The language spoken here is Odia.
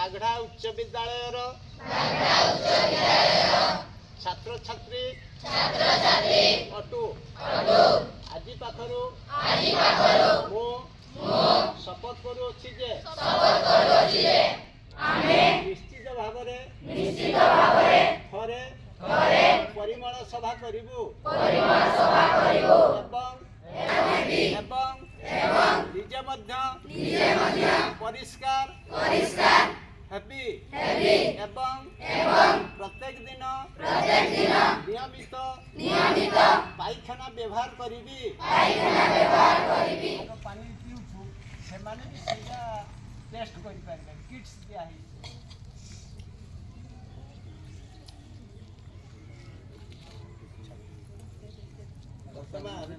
ବାଘଡ଼ା ଉଚ୍ଚ ବିଦ୍ୟାଳୟର ଛାତ୍ରଛାତ୍ରୀ ଅଟୁ। ଆଜି ପାଖରୁ ମୁଁ ଶପଥ କରୁଅଛି ଯେ ନିଶ୍ଚିତ ଭାବରେ ଥରେ ପରିମଳ ସଭା କରିବୁ ଏବଂ ନିଜେ ମଧ୍ୟ ପରିଷ୍କାର ହେବି ଏବଂ ପ୍ରତ୍ୟେକ ଦିନ ନିୟମିତ ପାଇଖାନା ବ୍ୟବହାର କରିବି। ପାଣି ପିଉଛୁ, ସେମାନେ ବି ସେଇଟା ଟେଷ୍ଟ କରିପାରିବେ। କିଟ୍ସ ଦିଆହେଇଛି। ବର୍ତ୍ତମାନ